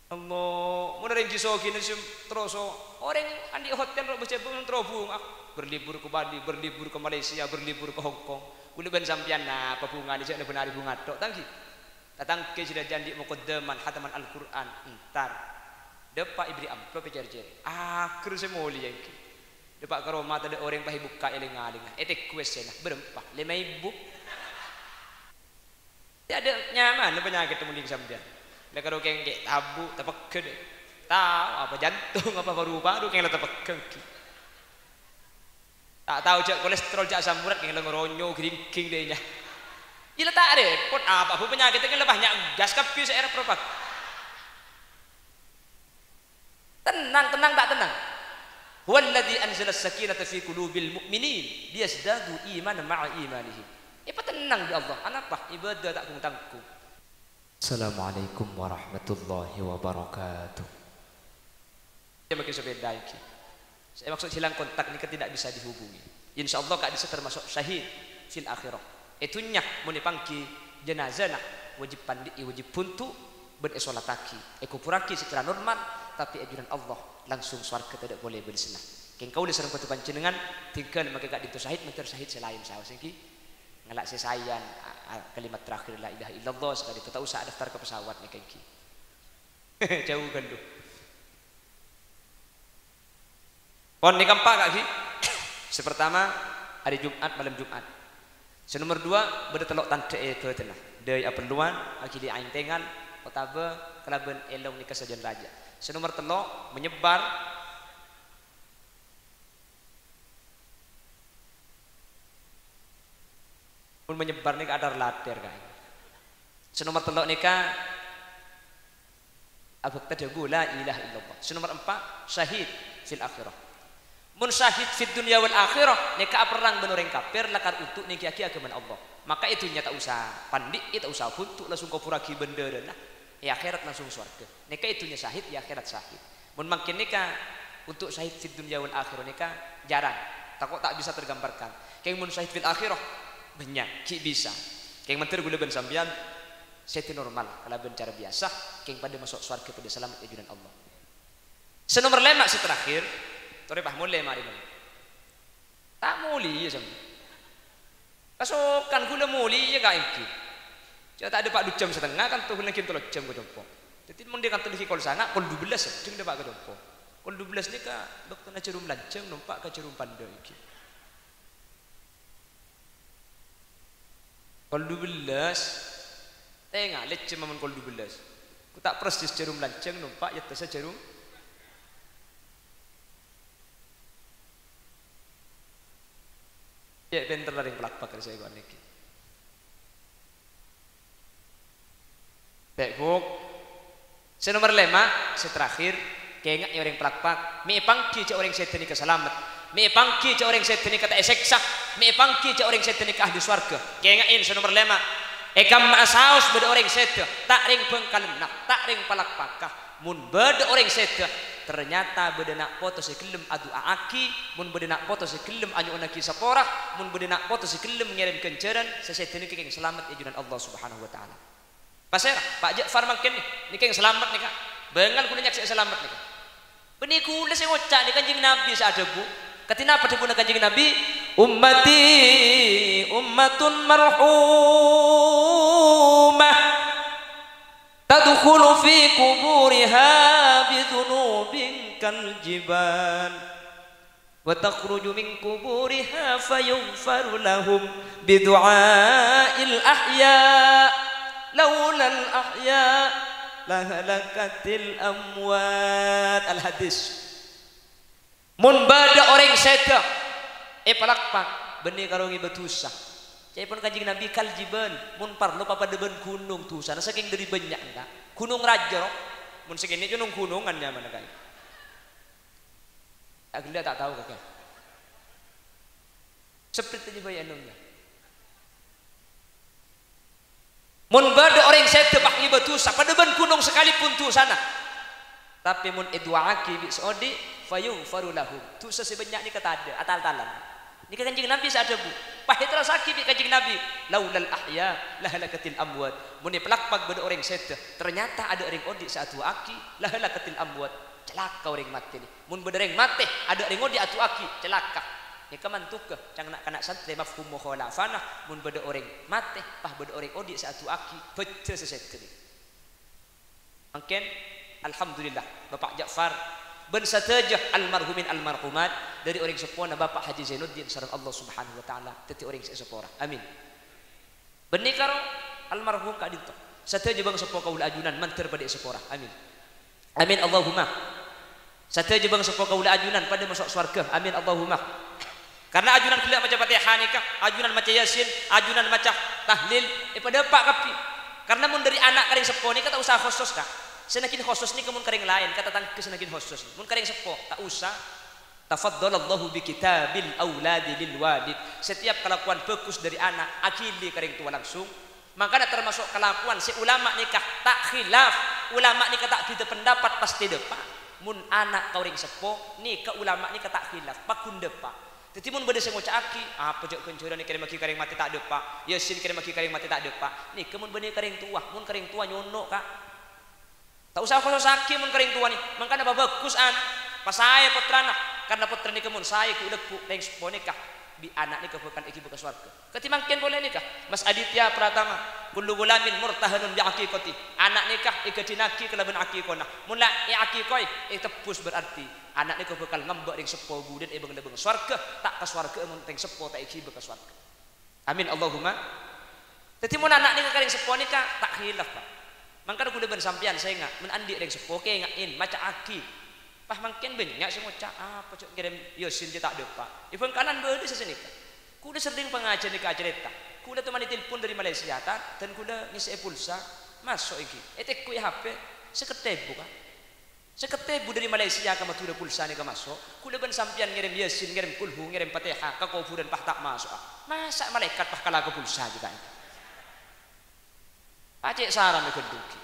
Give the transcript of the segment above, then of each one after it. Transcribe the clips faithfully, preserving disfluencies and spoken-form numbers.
Allah, mon orèng ghi' sogina sè terroso, orèng andi' hotel ro' bâjâ bun terro bhunga, berlibur ke Bali, berlibur ke Malaysia, berlibur ke Hong Kong. Kaulâ bân sampèyan napa bhungana, jhâ' na bân arè bhunga tok, ta' ghi. Tatangghâ sè andi' muqaddaman hataman Al-Qur'an, entar. Dâpa' èberri' amplop, ècèr-cèr. Aghâr sè molèya ènggi. Dâpa' ka roma tadâ' orèng, pas èbukka' èlèng-alènga. Ètegghu essèna, bârâmpa, lèma èbu. Tadâ' nyamana panyakèt mon dhing sampèyan. La karo kèngkè' tabu', tapegghâ dâ'. Tao apa jantong apa paru-paru kèng la tapegghâ ghi. Ta' tao jhâ' kolesterol, jhâ' asam urat, kèng la ngoronyo, gringging dâ' iyâ. Iyâ la ta' rèpot, apa bu panyakèt kèng la bânnya' gas kabbhi sè èrep-rèpot. Tennang, tennang, ta' tennang? "Huwallazi anzalas sakinata fi qulubil mu'minin liyazdadu imanan ma'a imanihim." Èpatennang bi' Allah. Anapa? Ibadah ta' gung-tanggung. Assalamualaikum warahmatullahi wabarakatuh. Sè maskè sepeda iki. Sè maksud hilang kontak nèka tidak bisa dihubungi. Insyaallah ka'dissa termasuk syahid fil akhirah. È dhunnya mon èpangghi janazana wajib pandi'i, wajib buntu, bân èsolattaghi, èkuburraghi secara normal, tapè è ajunan Allah langsung sowarghâ tadâ' polè bâlessâna. Kèng kaulâ sareng bhâdhân panjhennengngan tinggal maskè ka'dinto syahid, mandhâr syahid sè laèn saos ènggi. Ngala' sè saèyan, a-, a-, kalimat terakhir la ilaha illallah, saka'dinto ta' osa adaftar ka pesawat nèka ènggi. Jhâu ghâllu. Pon nèka empa' ka'dhi. Sè pertama, hari Jumat, malam Jumat. Sè nomor dua, bâdâ tello' tandhâ è bâdânna. Dâi apelluwan, aghili aèng tengal, otabâ kalabân èlong nèka sajân rajâ. Sè nomor tello', menyebar. Mon menyebar nèka adhâr-ladhâr, Ka'. Sè nomor tello' nèka abhâkta dhâbu la ilaha illallah. Sè nomor empa', syahid fil akhirah. Mon syahid fid dunya wal akhirah, nèka aperrang bân orèng kafir lakar ontok nèngghiyâghi aghâmana Allah. Maka è dhunnya ta' osa pandhi'i, ta' osa buntu, langsung kuburraghi bân dârâna. È akhèrat langsung sowarghâ. Nèka è dhunnya syahid, è akhèrat syahid. Mon mangkèn nèka, untuk syahid fid dunya wal akhirah nèka jarang. Tako' ta' bisa tergambarkan. Kèng mon syahid fil akhirah, bânnya', ghi' bisa. Kèng mandhâr kaulâ bân sampèyan, sèdhâ normal, kalabân cara biyasa, kèng padâ maso' sowarghâ padâ salamet è ajunan Allah. Sè nomor lèma', sè terakhir, torè, Pak, molè marè, Pak. Ta' molèya, sampèyan. Kasokan kaulâ molèya, Ka', ènggi. Jhâ' ta' dâpa' du jam satengnga, kan tong lagi tello jam ka compo'. Dhâddhi, mon dâ' kantos nèka kol sanga', kol dubellâs seddheng dâpa' ka compo'. Kol dubellâs nèka bâktona jhârum lanjhâng nompa' ka jhârum pandâ' ènggi. Kol dubellâs, tengalè jâmma mon kol dubellâs. Ko' ta' persis jhârum lanjhâng nompa' è attassa jhârum. Cè' pènterra rèng palakpak rè sè èkowan nèka. Bâ', Bu'. Sè nomor lèma', sè terakhir, kaènga'è orèng palakpak, mè' èpangghi jhâ' orèng sèdhâ nèka salamet. Mè' èpangghi jhâ' orèng sèdhâ nèka ta' èsèksa. Mè' èpangghi jhâ' orèng sèdhâ nèka ahli sowarghâ. Kaènga'è sè nomor lèma'. È kamma'a saos bâdâ orèng sèdhâ, ta' rèng Bhângkalenna, ta' rèng palakpakka. Mon bâdâ orèng sèdhâ, ternyata bâdâ na' poto sè ghellem adu'a'aghi, mon bâdâ na' poto sè ghellem anyo'onnaghi sapora, mon bâdâ na' poto sè ghellem ngèrèm ghânjhârân, sè sèdhâ nèka kèng salamet è ajunan Allah Subhanahu wa Ta'ala. Pasèra, Pa', jhâ' far mangkèn nè-, nèka kèng salamet nèka. Bângal kaulâ nyaksè'è salamet nèka. Bânnè kaulâ sè ngoca' nè Kanjeng Nabi sè adhâbu, kadhi napa dhâbuna Kanjeng Nabi? "Ummati ummatun marhumah." Tadkhulu fi quburiha bi dzunubin kal jibal, wa takhruju min quburiha fa yughfaru lahum bi du'ail ahya, laulal ahya la halakatil amwat. Al hadis. Mon bâdâ orèng sèdhâ èpalakpak, bânnè karo ngèbâ dhusa. Ca'èpon Kanjeng Nabi, "Kal jibal," mon parlo papadâ bân ghunong dhusana, sakèng dâri bânnya'na. Ghunong rajâ, ro. Mon sè kènè' ghunong-ghunongan nyamana kaè. Ta' ghellâ' ta' tao kakè. Seppit aja bhâi ènongnga. Mon bâdâ orèng sèdhâ pas ngèbâ dhusa, padâ bân ghunong sakalèpon dhusana. Tapè mon èdu'a'aghi bi' sè odi', fa yughfaru lahum. Dhusa sè bânnya' nèka tadâ', atal-talan. Nèka Kanjeng Nabi sè adhâbu, Pas èterrossaghi bi' Kanjeng Nabi, "Laulal ahya lahalakatil amwat." Mon è palakpak bâdâ orèng sèdhâ, ternyata adâ' orèng odi' sè adu'aaghi, "Lahalakatil amwat." Calaka orèng matè nè. Mon bâdâ orèng matè, adâ' orèng odi' adu'aaghi, calaka. Nèka mantughâ, ca'na na'-kana' santrè mafhum mukhalafana, mon bâdâ orèng matè, pas bâdâ orèng odi' sè adu'aaghi, bâjâ sè sèdhâ nèka. Mangkèn, alhamdulillah, Bapak Ja'far bân sadhâjâ almarhumin almarhumat, dâri orèng seppona Bapak Haji Zainuddin sareng Allah Subhanahu wa Ta'ala, dhâddhi orèng sè èsapora. Amin. Bânnè karo almarhum ka'dinto. Sadhâjâ bâng seppo kaulâ ajunan mandhâr padâ èsapora. Amin. Amin, Allahumma. Sadhâjâ bâng seppo kaulâ ajunan padâ maso' sowarghâ. Amin, Allahumma. Karna ajunan ghellâ' maca Fatihah nèka, ajunan maca Yasin, ajunan maca tahlil, èpadâpa' kabbhi. Karna mon dâri ana' ka rèng seppo nèka ta' osa khosos, Ka'. Sè naghin khosos nèka mon ka rèng laèn, ka tatangghâ sè naghin khosos. Mon ka rèng seppo, ta' osa. Tafaddalallahu bi kitabil auladi lil walid. Setiap kalakowan bhâghus dâri ana', aghili ka rèng towa langsung. Mangkana tamaso' kalakowan sè ulama nèka ta' khilaf. Ulama nèka ta' bhidhâ pendapat, pastè dâpa'. Mon ana' ka orèng seppo, nèka ulama nèka ta' khilaf, pagghun dâpa'. Dhâddhi mon bâdâ sè ngoca'aghi, "Apa jhâ' ghânjhârân èkèrèmmaghi ka rèng matè ta' dâpa', Yasin èkèrèmmaghi ka rèng matè ta' dâpa'," nèka mon bânnè ka rèng towa, mon ka rèng towa nyono', Ka'. Ta' osa kososaghi mon ka rèng towa nè, mangkana pabhâghus ana', pasaè pottrana, karna pottra nèka mon saè ghu'-lagghu' rèng seppo nèka, bi' ana' nèka bhâkal èghibâ ka sowarghâ. Kadhi mangkèn polè nèka, Mas Aditya Pratama, "Kullu ghulamin murtahanun bi aqiqati." Ana' nèka èghâdhiyâghi kalabân aqiqona. Mon la èaqiqoè, ètebbhus berarti ana' nèka bhâkal ngambâ' rèng seppo budhina è bâng-lâbâng sowarghâ, ta' ka sowarghâ'â mon rèng seppo ta' èghibâ ka sowarghâ. Amin, Allahumma. Dhâddhi, mon ana' nèka ka rèng seppo nèka ta' khilaf, Pak. Mangkana ghulâ bân sampèyan sènga', mon andi' rèng seppo, kènga'è, maca'aghi. Pas mangkèn bânnya' sè ngoca', "Apa jhâ' ngèrèm Yasin jhâ' ta' dâpa'?" È Bhângkalan bâdâ sè sanèka. Ghulâ serrèng pangajhiyân nèka acarèta. Ghulâ tomanè telpon dâri Malaysia, Tan, dan ghulâ ngèssè'è pulsa, maso' èngghi. Ètegghu'i H P, sèket èbu, Pak. Sèket èbu dâri Malaysia ka Madhurâ pulsa nèka maso', ghulâ bân sampèyan ngèrèm Yasin, ngèrèm Kulhu, ngèrèm Fatihah ka kobhurân pas ta' maso'a. Masa' malaèkat pas kala ka pulsa jhâ' ta' èngghi? Pacè' saran ghândhu'aghi.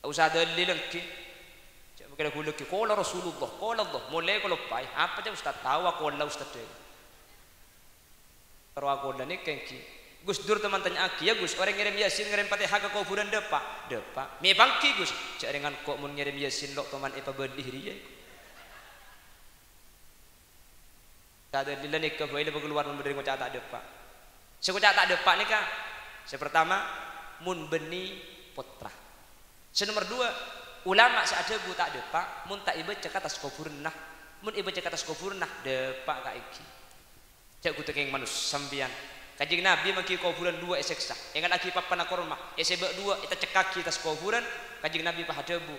Ta' osa dalil èngghi. Jhâ' makèra ghulâ èngghi, "Qala Rasulullah, qala Allah." Molè kaloppaè. Apa jhâ' Ustad? Tao akolla Ustad dâ'. Terro akolla nèka èngghi. Gus Dur toman tanya'aghi, "Yâ Gus, orèng ngèrèm Yasin, ngèrèm Fatihah ka kobhurân dâpa'?" "Dâpa'." "Mè' èpangghi, Gus?" "Jhâ' rèng engko' mon ngèrèm Yasin lo' toman èpabâli rèya." Tadâ' dalilla nèka bhâi la pakalowar mon bâdâ rèng ngoca' ta' dâpa'. Sè ngoca' ta' dâpa' nèka, sè partama, mon bânnè pottra. Sè nomer duwâ', ulama sè adhâbu ta' dâpa', mon ta' èbâca ka attas kobhurânna. Mon èbâca ka attas kobhurânna, dâpa' ka èngghi. Jhâ' ghu tèkèng manossa sampèyan. Kanjeng Nabi mangghi kobhurân duwâ' èsèksa. Èngallaghi pappana korma, èsèbâ' duwâ', ètacekkaghi attas kobhurân. Kanjeng Nabi pas adhâbu,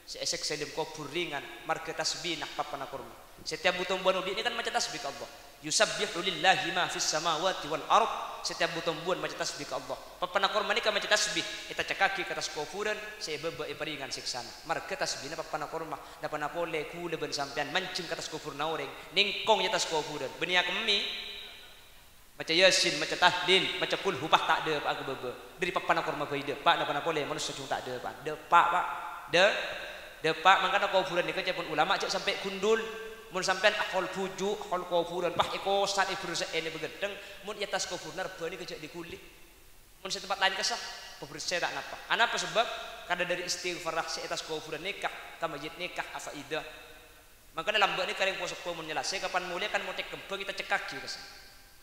"Sè èsèksa è dâlem kobhur rèngan, marghâ tasbina pappana korma." Setiap bu-tombuwân odi' nèka kan maca tasbih ka Allah. "Yusabbihu lillahi ma fis samawati wal ard." Setiap bu-tombuwân maca tasbih ka Allah. Pappana korma nèka maca tasbih, ètacekkaghi ka attas kobhurân, sè è bâbâ èparèngan sèksana. Marghâ tasbihna pappana korma, napa-napa polè ghulâ bân sampèyan manjheng ka attas kobhurânna orèng, nèngkong è attas kobhurân. Bânnè akemmè, maca Yasin, maca tahlil, maca kulhu, pas ta' dâpa'a ka bâbâ. Dâri pappana korma bhâi dâpa', napa-napa polè manossa jhung ta' dâpa'a. Dâpa', Pak. Dâ-, dâpa', mangkana kobhurân nèka ca'èpon ulama jhâ' sampè' gundul. Mon sampèyan ahol bhuju', ahol kobhurân, pas èkosan, èbherressè'è, èbâghândhâng, mon è attas kobhurânna rebbhâ nèka jhâ' dighuli. Mon sè tempat laèn kassa, pabherse ta' napa. Anapa sabâb? Kadâ dâri istighfar sè è attas kobhurân nèka, ka mayyit nèka afaida. Mangkana lambâ' nèka rèng po-seppo mon nyalase, kapan molè kan motek kembhâng ètacekkaghi kassa.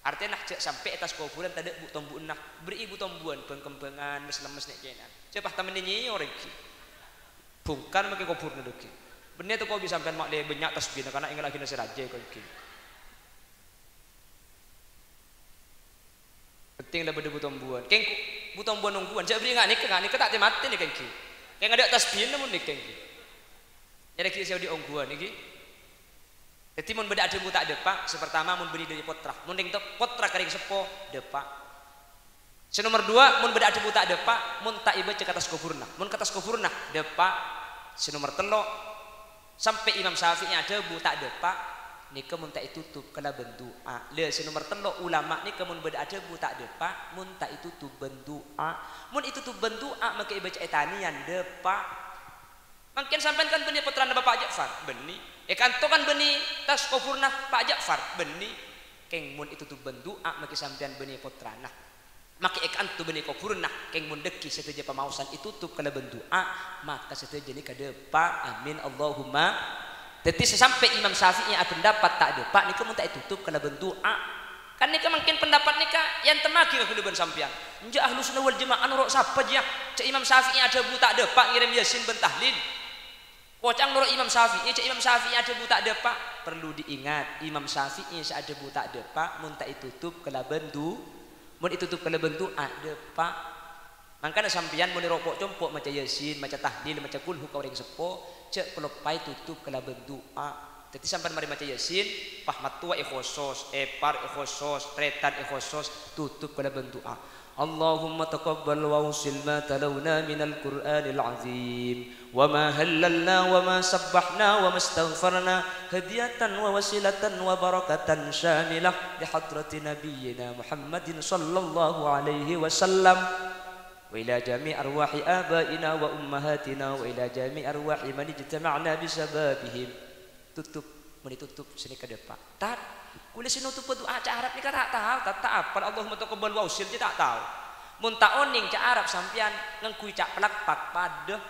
Artèna jhâ' sampè' è attas kobhurân tadâ' bu-tombuwânna, bherri'i bu-tombuwân bâng-kembhângan, mes-lemmes nè'-kènè'an. Jhâ' pas tamennè nyèyor èngghi. Bungkar makè kobhurna dâggi'. Bânnè tako' bi' sampèyan ma' lè bânnya' tasbihna kana' èngallaghi sè rajâ èko èngghi. Penting la bâdâ bu-tombuwân. Kèng bu-tombuwân ongghuwân. Jhâ' bâri' nga' nèka, nga' nèka ta' tè-matè nèka èngghi. Kèng adâ' tasbihna mon nèka èngghi. Nyarè ghi' sè odi' ongghuwân èngghi. Dhâddhi mon bâdâ adhâbu ta' dâpa', sè partama mon bânnè dâri pottra. Mon rèng to-, pottra ka rèng seppo, dâpa'. Sè nomer duwâ', mon bâdâ adhâbu ta' dâpa', mon ta' èbâca ka attas kobhurna. Mon ka attas kobhurna, dâpa'. Sè nomer tello', sampè' Imam Syafi'i adhâbu ta' dâpa', nèka mon ta' ètotop kalabân du'a. Lha, sè nomer tello', ulama nèka mon bâdâ adhâbu ta' dâpa', mon ta' ètotop bân du'a. Mon ètotop bân du'a, makè èbâca'è tanèyan, dâpa'. Mangkèn sampèyan kan bânnè pottrana Bapa' Ja'far? Bânnè. È kanto kan bânnè attas kobhurna Pa' Ja'far? Bânnè. Kèng mon ètotop bân du'a, makè sampèyan bânnè pottrana. Makè èkaanto bânnè kobhurânna, kèng mon dhâggi' sadhâjâ pamaosan ètotop kalabân du'a, maka sadhâjâ nèka dâpa'. Amin, Allahumma. Dhâddhi, sè sampè' Imam Syafi'i apendapat ta' dâpa' nèka mon ta' ètotop kalabân du'a. Kan nèka mangkèn pendapat nèka èantemmaghi ka kaulâ bân sampèyan. Enjâ' Ahlus Sunnah wal Jamaah noro' sapa, jiyâ? Jhâ' Imam Syafi'i adhâbu ta' dâpa' ngèrèm Yasin bân tahlil. Koca'na noro' Imam Syafi'i, jhâ' Imam Syafi'i adhâbu ta' dâpa'. Perlu diingat, Imam Syafi'i sè adhâbu ta' dâpa', mon ta' ètotop kalabân du-, mon ètotop kalabân du'a, dâpa'. Mangkana sampèyan mon èro' po'-compo' maca Yasin, maca tahlil, maca kulhu ka orèng seppo, jhâ' kaloppaè totop kalabân du'a. Dhâddhi sampèyan marè maca Yasin, pas mattowa èkhosos, èpar èkhosos, tarètan èkhosos, totop kalabân du'a. اللهم تقبل وأوصل ما تلونا من القرآن العظيم، وما هللنا وما سبحنا وما استغفرنا، هدية ووسيلة وبركة شاملة لحضرة نبينا محمد صلى الله عليه وسلم، وإلى جميع أرواح آبائنا وأمهاتنا، وإلى جميع أرواح من اجتمعنا بسببهم. Totop, mon ètotop, sanèka dâpa'. Tad, kaulâ sè notobhâ du'a ca' Arab nèka ta' tao, ta', ta' apal Allahumma taqabbal wa ausil, jiyâ ta' tao. Mon ta' onèng ca' Arab sampèyan ngangghuy ca' palakpak, padâ.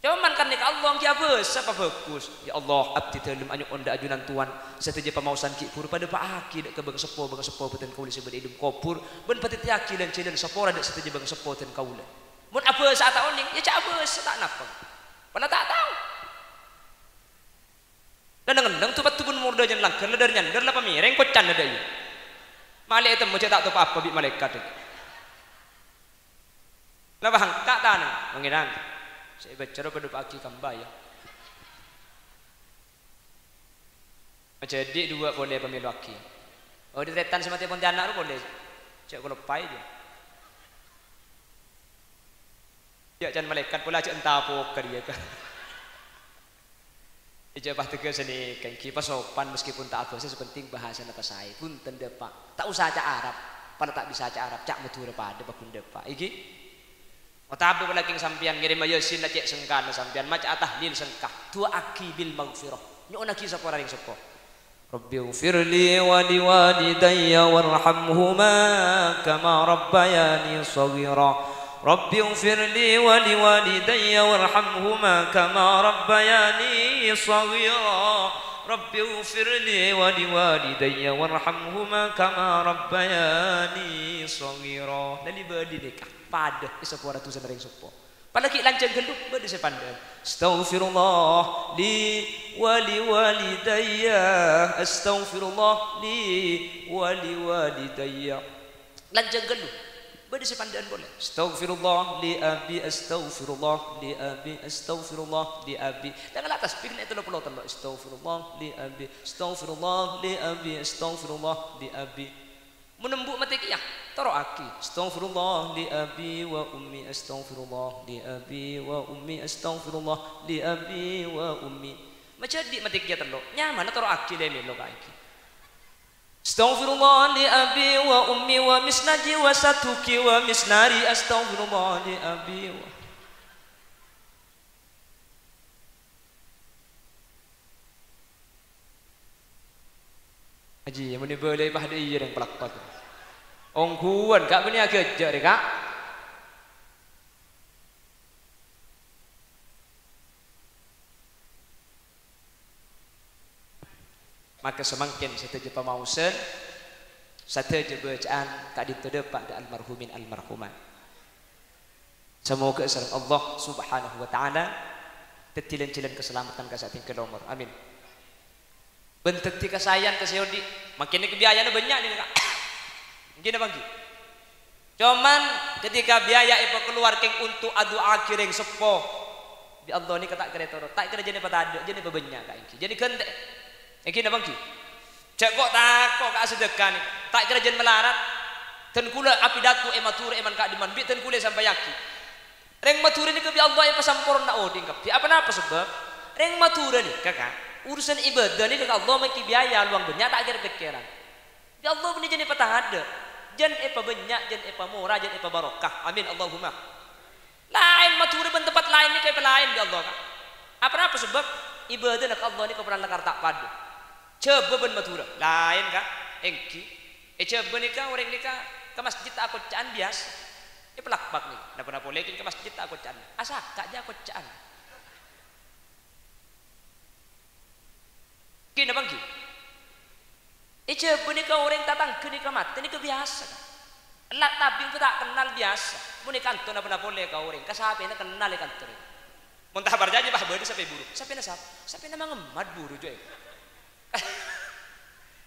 Coma kan nèka Allah ghi' abhâsa pabhâghus. "Ya Allah, abdhi dhâlem anyo'on dâ' ajunan Towan, sadhâjâ pamaosan ghi' bhuru padâpa'aghi dâ' ka bhângseppo-bhângseppo bhâdhân kaulâ sè bâdâ è dâlem kobhur, bân padhâddhiyâghi lan-jhâlân sapora dâ' sadhâjâ bhângseppo dhân kaulâ." Mon abhâsa ta' onèng, yâ ca' abhâsa, ta' napa. Pola ta' tao. La neng-enneng tu paddhu bân morḍâ nyèn langghâr, la ḍâr-nyanḍâr, la pamèrèng kocanna ḍâ' iyâ. Malè ètemmo jhâ' ta' topa apa bi' malaèkat. La bâhângka' tanèng, Pangèran. Sè èbâca ro padâpa'aghi kamba, yâ. Majhâdhi' ḍuwâ' polè pamèloaghi. Oh, ḍi tarètan sè matè Pontianak ro polè. Jhâ' kaloppaè, yâ. Yâ, can malaèkat pola jhâ' entapo kariyâ, ka. Ijabah tegas ini, kengki pasopan meskipun ta' abhâsa, sè penting bhâsana pasaè. Bhunten, dâpa'. Ta' osa ca' Arab. Pola ta' bisa ca' Arab, ca' Madhurâ padâ, paggun dâpa'. Iki. Otabâ pola kèng sampèyan ngèrèma Yasin la cè' sengkana sampèyan, maca'a tahlil sengka. Du'aaghi bil maghfirah. Nyo'onnaghi sapora rèng seppo. رب اغفر لي ولوالدي وارحمهما كما ربياني صغيرا. رب اغفر لي ولوالدي وارحمهما كما ربياني صغيرا. رب اغفر لي ولوالدي وارحمهما كما ربياني صغيرا. Lali-bali nèka padâ èsapora dhusana rèng seppo. Apalagi lanjhâng ghâllu, bâḍâ sè pandâ'ân. Astaghfirullah li wa li walidayya. Astaghfirullah li wa li walidayya. Lanjhâng ghâllu, bâḍâ sè pandâ'ân polè. Astaghfirullah li abi, astaghfirullah li abi, astaghfirullah li abi. Jangan la tasbih nè' tello polo tello. Astaghfirullah li abi, astaghfirullah li abi, astaghfirullah li abi. Mon embu' matè kèya, toro'aghi, "Astaghfirullah li abi wa ummi, astaghfirullah li abi wa ummi, astaghfirullah li abi wa ummi." Majhâdhi' matè kèya tello', nyamana toro'aghi lè-mèlo kaènggi. "Astaghfirullah li abi wa ummi wa misnaji wa satuki wa misnari, astaghfirullah li abi wa." Ajiyâ, mon èbâlâi padâ iyâ rèng palakpak. Ongghuwân, Ka', bânnè aghâjâ' rè, Ka'. Maka samangkèn sadhâjâ pamaosan, sadhâjâ bâca'an ka'ḍinto ḍâpa' ḍâ' almarhumin almarhumat. Samoghâ sareng Allah Subhanahu wa Ta'ala dhâddhi lan-jhâlân kasalameddhân ka sa'aḍinggâl omor. Amin. Bân dhâddhi kasaèyan ka sè oḍi'. Mangkèn nèka biayana bânnya' nèka, Ka'. Èngghi napa èngghi? Coman ketika biaya èpakalowar kèng onto' adu'aaghi rèng seppo, bi' Allah nèka ta' kèra toro', ta' kèra jhân èpatadâ', jhân èpabânnya', Ka', èngghi. Jhân èghântè'. Èngghi napa èngghi? Jhâ' ko'-tako' ka' asadhâka nè, ta' kèra jhân malarat. Dân kulâ apidato è Madhurâ è man-ka'ḍimman, bi' dân kulâ èsampayaghi. Rèng Madhurâ nèka bi' Allah èpasamporna oḍi' kabbhi. Apa napa sabâb? Rèng Madhurâ nèka, Ka', urusan ibadah nèka ka Allah mèkkè biaya lowang bânnya' ta' kèra-pèkkèran. Bi' Allah bânnè jhân èpatadâ', jhân èpabânnya', jhân èpamora, jhân èpabarokah. Amin, Allahumma. Laèn Madhurâ bân tempat laèn nèka èpalaèn bi' Allah, Ka'. Apa napa sabâb? Ibadana ka Allah nèka polana lakar ta' paḍâ. Jhâbâ bân Madhurâ, laèn, Ka'? Èngghi. È Jhâbâ nèka orèng nèka ka masjid ta' akocca'an biyasa. È Palakpak nèka, napa-napa polè kèng ka masjid ta' akocca'an. Asaka' jâ' akocca'an. Ghi napa èngghi? È Jhâbâ nèka orèng tatangghâ nèka matè nèka biyasa, Ka'. Ella' tabi' engko' ta' kennal biyasa. Mon è kanto napa-napa polè ka orèng, ka sapèna kennal è kanto rèya. Mon ta' parcajâ, bâh, bâdâ sapè buru. Sapèna sapa? Sapèna Mang Emmat buru, jâ'.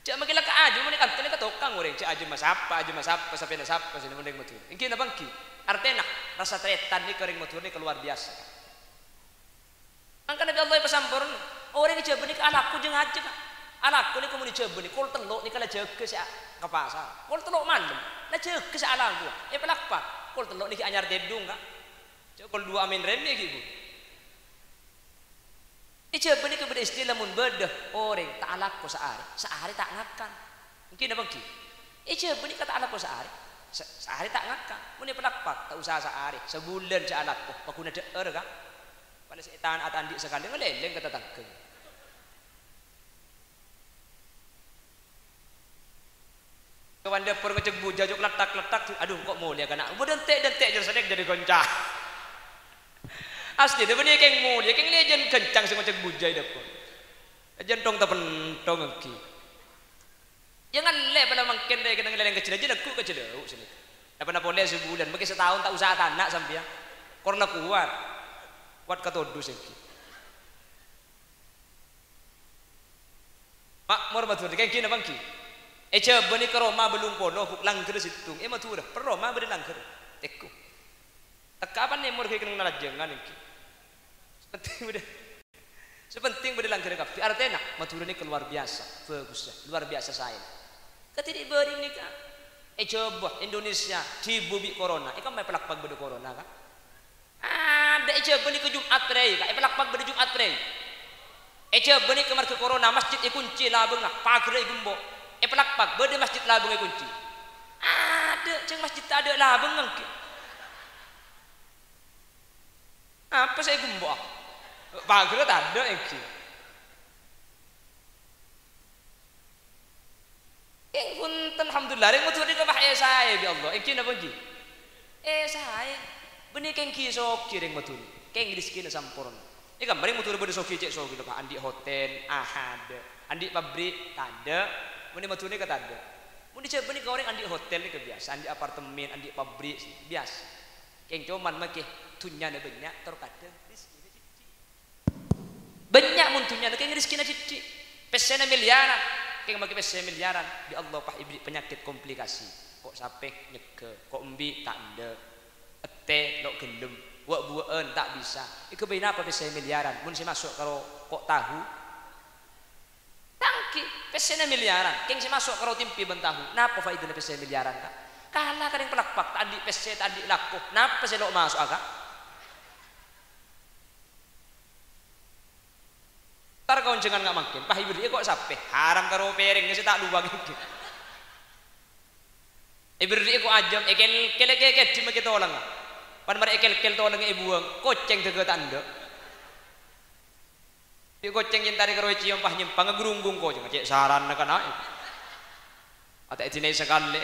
Jâ' makkè la ka ajâm, mon è kanto nèka tokang orèng. Jâ' ajâm masapa, ajâm masapa, sapèna sapa, sè mon rèng Madhurâ. Èngghi napa èngghi? Artèna, rasa tarètan nèka rèng Madhurâ nèka luar biyasa. Mangkana bi' Allah èpasamporna. Orèng è Jhâbâ nèka alako jâ-ngajâ, Ka'. Alako nèka mon è Jhâbâ nèka, kol tello' nèka la jâgâ sè a-, ka pasar. Kol tello' malem, la jâgâ sè alako. È Palakpak, kol tello' nèka anyar tèdung, Ka'. Jâ' kol duwâ' amèn remè ghi', Bu. È Jhâbâ nèka bâdâ istilah mon bâdâ orèng ta' alako saarè, saarè ta' ngakan. Èngghi napa èngghi? È Jhâbâ nèka ta' alako saarè, sa-, saarè ta' ngakan. Mon è Palakpak, ta' osa saarè, sabulân jâ' alako, paghuna dhâ'âr, Ka'. Palè sè ètan-, atandi' sakalè ngalèlèng ka tatangghâ. Ka bân dâpor ngècèk bujâ, jâ' kletthak-kletthak, adhu, engko' molèya kana'. Bâdâ ente'-dente' jâr sanèka jârèya gonca. Asli, dâ' bânnè kèng molèya, kèng lèjân ghâncang sè ngècèk bujâ è dâpor. Jântong tapentong èngghi. Jâ' ngallè bâlâ mangkèn rè kènè' ngalèlèng ka jâlâ, jâ' lagghu' ka jâlâ, u, sènè. Napa-napa polè sabulân, makkè sataon ta' osa atana' sampèyan. Korna kowat. Kowat katodus èngghi. Ma'mor Madhurâ, kèng èngghi napa èngghi? È Jhâbâ nèka roma bâllung polo, Bu, langghâr sèttong. È Madhurâ, per roma bâdâ langghâr. Tèko. Tekka' apa nèmor ghi' kennengnganna rajângan èngghi. Sè pentèng bâdâ, sè pentèng bâdâ langghâr kabbhi. Artèna, Madhurâ nèka luar biyasa bhâghussa, luar biyasa saè. Kadhi rè' bârâng nèka. È Jhâbâ, Indonesia, dhibu bi' corona. È kamma è Palakpak bâdâ corona, Ka'? Adâ' è Jhâbâ nèka Jum'at Prèi, Ka', è Palakpak bâdâ Jum'at Prèi. È Jhâbâ nèka marghâ corona, masjid èkoncè labângnga, paghârrâ ègembok. È Palakpak bâdâ masjid labângnga èkoncè. Adâ', jhâng masjid tadâ' labângnga èngghi. Apa sè ègembo'a? Paghârrâ tadâ' èngghi. Kèng bhunten, alhamdulillah, rèng Madhurâ nèka pas èsaè bi' Allah. Èngghi napa èngghi? Èsaè. Bânnè kèng ghi' soghi rèng Madhurâ. Kèng rejekkèna samporna. È kamma rèng Madhurâ bâdâ soghi cè' soghi, Pak. Andi' hotel, adâ'. Andi' pabrik, tadâ'. Mon è Madhurâ nèka tadâ'. Mon è Jhâbâ nèka orèng andi' hotel nèka biyasa, andi' apartemen, andi' pabrik, biyasa. Kèng coma makkè dhunnyana bânnya', tor kadhâng rejekkèna cè' Bânnya' mon dhunnyana kèng rejekkèna diddhi'. Pèssèna milyaran, kèng makkè pèssè milyaran, bi' Allah pas èberri' panyakèt komplikasi. Ko' sapè nyegghâ, ko' embi' ta' endâ'. Ètè lo' ghellem, wa'-buwâ'ân ta' bisa. Èghâbây napa pèssè milyaran? Mon sè maso' karo ko' tahu? Ta' ènggi, pèssèna milyaran, kèng sè maso' karo tempe bân tahu. Napa faèdana pèssè milyaran, Ka'? Kala ka rèng palakpak, ta' andi' pèssè, ta' andi' lako. Napa sè lo' maso'a, Ka'? Entar ka onjhângan nga' mangkèn, pas èberri'i ko' sapè, haram karo pèrèngnga sè ta' lowang ènggi. Èberri'i ko' ajâm, èkèlkèl èkè-, èkèdhim èkè tolangnga. Pan marè èkèlkèl tolangnga èbuwâng, kocèng dhâghâ ta' endâ'. Bi' kocèng èntarè karo ècèyom pas nyèmpang, ngagrunggung kocèngnga, cè' sarana kana'. Ata' èdinai sakalè.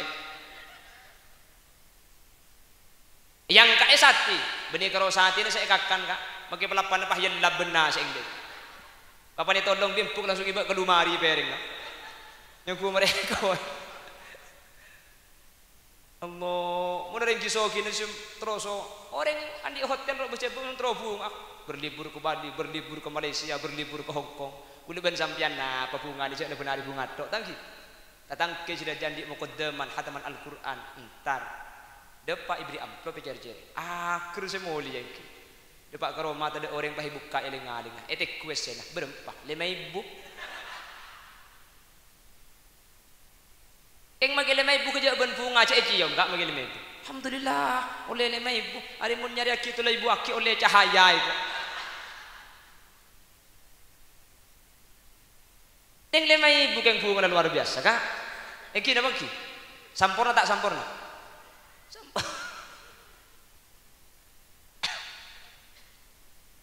Èyangka'è satè, bânnè karo satèna sè èkakan, Ka'. Makkè palappana pas yella bânna sè ènggi. Papana ètolong bi' embu' langsung èbâ' ka lomari pèrèngnga. Nyangghu marè ko'. Allah, mon orèng ghi-soghina sè terroso, orèng andi' hotel ro' bâjâ bung terro bhunga. Berlibur ke Bali, berlibur ke Malaysia, berlibur ke Hong Kong. Kaulâ bân sampèyan napa bhungana, jhâ' na bân arè bhunga tok, ta' ènggi. Tatangghâ jârèya andi' mokoddhâman hataman Al-Qur'an, entar. Dâpa' èberri' amplop è cèr-cèr. Aghâr sè molèya ènggi. Dâpa' ka roma tadâ' orèng pas èbukka' è lèng-ngalèngnga. Ètèghu pèssèna, bârâmpa? Lèma èbu. Kèng makkè lèma èbu kajâ' bân bhunga jhâ' ècèyom, Ka', makkè lèma èbu. Alhamdulillah, ollè lèma èbu. Arè mon nyarèyaghi tello èbu aghi' ollè cahaya èko. Neng lèma èbu kèng bhungana luar biyasa, Ka'. Ènggi napa ènggi? Samporna ta' samporna? Sampor-,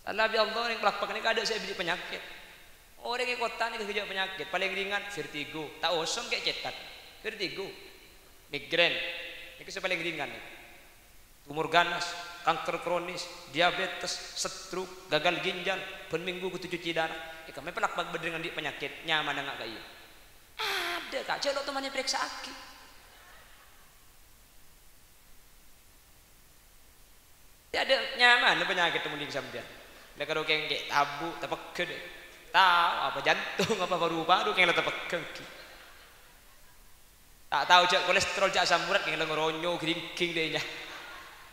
Sala bi' Allah neng palakpak nèka adâ' sè èberri' panyakèt. Orèng è kottha nèka ghâjâ' panyakèt, palèng ringan vertigo, ta' osom kè' cètat. Vertigo, migrain, nèka sè palèng ringan. Tumor ganas, kanker kronis, diabetes, stroke, gagal ginjal, bân mènggu kodhu cuci darah. È, ka'emmè palakpak bâdâ orèng andi' panyakèt, nyamana nga' ka'iyâ. Adâ', Ka', jhâ' lo' toman èparèksa'aghi. Adâ' nyamana panyakèt mon dhing sampèyan. La karo kèng kè' tabu', tapegghâ dâ'. Tao apa jantung, apa paru-paru kèng la tapegghâ ghi. Ta' tao jhâ' kolesterol, jhâ' asam urat, kèng la ngoronyo, gringging dâ' iyâ.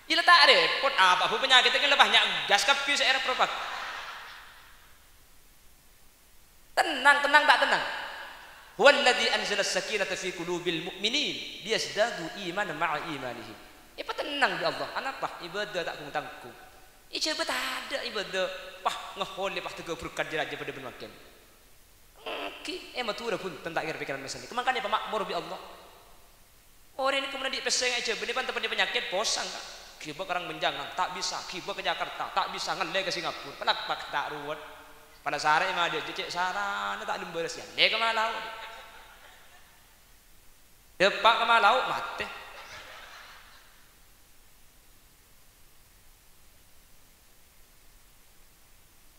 Iyâ la ta' rèpot, apa bu panyakèt kèng la bânnya' gas kabbhi sè èrep-rèpot. Tennang, tennang, ta' tennang? "Huwallazi anzalas sakinata fi qulubil mu'minin liyazdadu imanan ma'a imanihim." Èpatennang bi' Allah. Anapa? Ibâdâ ta' gung-tanggung. Ijabâ tadâ' ibâdâ. Pas ngaholè, pas tegghâ berkat jâ-rajâ padâ bân mangkèn. Èngghi, è Madhurâ bhunten ta' kèra pèkkèran mèsennè. Mangkana èpama'mor bi' Allah. Orèng nèko mon andi' pèssè nga' ijabâ nèko pan-teppa'na panyakèt, posang, Ka'. Ghibâ ka rang-manjangan, ta' bisa. Ghibâ ka Jakarta, ta' bisa. Ngallè ka Singapura, palakpak ta' ruwet. Palasarè è madâ jhâ' cè' sarana ta' lembârâs, yâ, ngallè ka Malao. Dâpa' ka Malao, matè.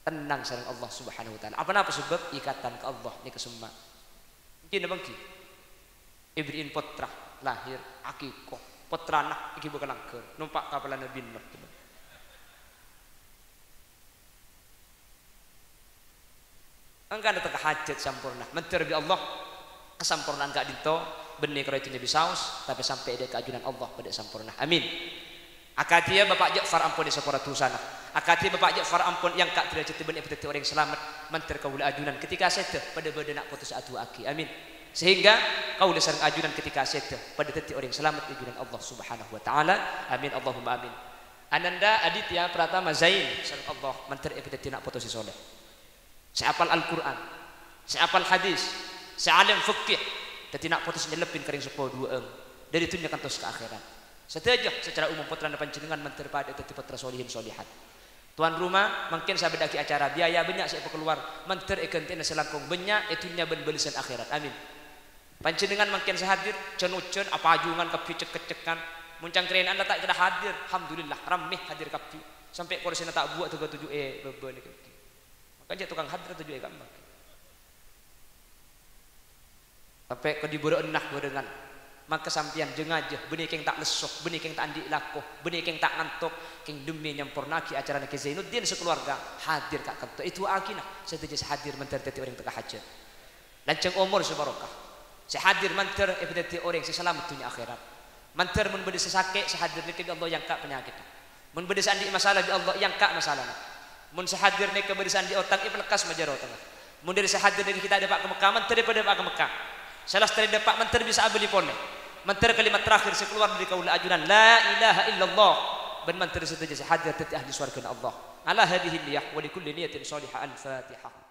Tennang sareng Allah Subhanahu wa Ta'ala. Apa-napa sabâb ikatan ka Allah nèka semma'. Èngghi napa èngghi? Èberri'in pottra, lahir, akèko. Pottrana èghibâ ka langghâr, nompa' kapalana binè. Mangkana tèka hajhât samporna. Mandhâr bi' Allah, kasampornaan ka'dinto, bânnè karo è dhunnya bisaos, tapè sampè' dâ' ka ajunan Allah padâ samporna. Amin. Akadhiyâ Bapa' Ja'far ampon èsapora dhusana. Akadhiyâ Bapa' Ja'far ampon èangka' dârâjhâddhâ bân èpadhâddhi orèng salamet, mandhâr kaulâ ajunan ketika sèdhâ padâ bâdâ na' poto sè adu'aaghi. Amin. Sehingga kaulâ sareng ajunan ketika sèdhâ padâ dhâddhi orèng salamet è ajunan Allah Subhanahu wa Ta'ala. Amin, Allahumma amin. Ananda Aditya Pratama Zain, sareng Allah, mandhâr èpadhâddhi na' poto sè soleh. Sè apal Al-Qur'an, sè apal hadis, sè alèm fikih, dhâddhi na' poto sè nyellebbhin ka rèng seppo duwâ'ân, dâri dhunnya kantos ka akhèrat. Sadhâjâ secara umum pottrana panjhennengngan mandhâr padâ dhâddhi pottra solihin solihat. Tuan rumah mangkèn sabâddhâ'aghi acara, biaya bânnya' sè èpakalowar, mandhâr èghântè'ana sè langkong bânnya' è dhunnya bân bâlessân akhèrat. Amin. Panjhennengngan mangkèn sè hadir, jân-ojân, apajungan kabbhi cek-keccekan. Mon cangkrèna'an la ta' kèra hadir, alhamdulillah, rammè hadir kabbhi. Sampè' korsèna ta' buwâ' tèghâ toju' è bâbâna kabbhi. Maka jhâ' tokang hadir toju' è kamma. Tapè kadhi bârâ'ânna bhârengan. Mangka sampèyan jâ-ngajâ, bânnè kèng ta' lesso, bânnè kèng ta' andi' lako, bânnè kèng ta' ngantok, kèng dhemmi nyampornaaghi acarana Kè Zainuddin sakalowarga hadir ka' kanto. Èdu'aaghina sadhâjâ sè hadir mandhâr dhâddhi orèng tèka hajhât. Lanjhâng omor sè barokah. Sè hadir mandhâr èpadhâddhi orèng sè salamet dhunnya akhèrat. Mandhâr mon bâdâ sè sakè', sè hadir nèka bi' Allah èangka' panyakèddhâ. Mon bâdâ sè andi' masalah bi' Allah, èangka' masalana. Mon sè hadir nèka bâdâ sè andi' otang, èpalekkas majâr otangnga. Mon dâri sè hadir nèka ghi' ta' dâpa' ka Mekkah, mandhâr èpadâpa' ka Mekkah. Sè lastarè dâpa' mandhâr bisa'a bâli polè. Mandhâr kalimat terakhir sè kalowar dâri kaulâ ajunan, "La ilaha illallah." Bân mandhâr sadhâjâ sè hadir dhâddhi ahli sowargana Allah. Ala hadhihi niyah wa li kulli niyatin shalihah. Al-Fatihah.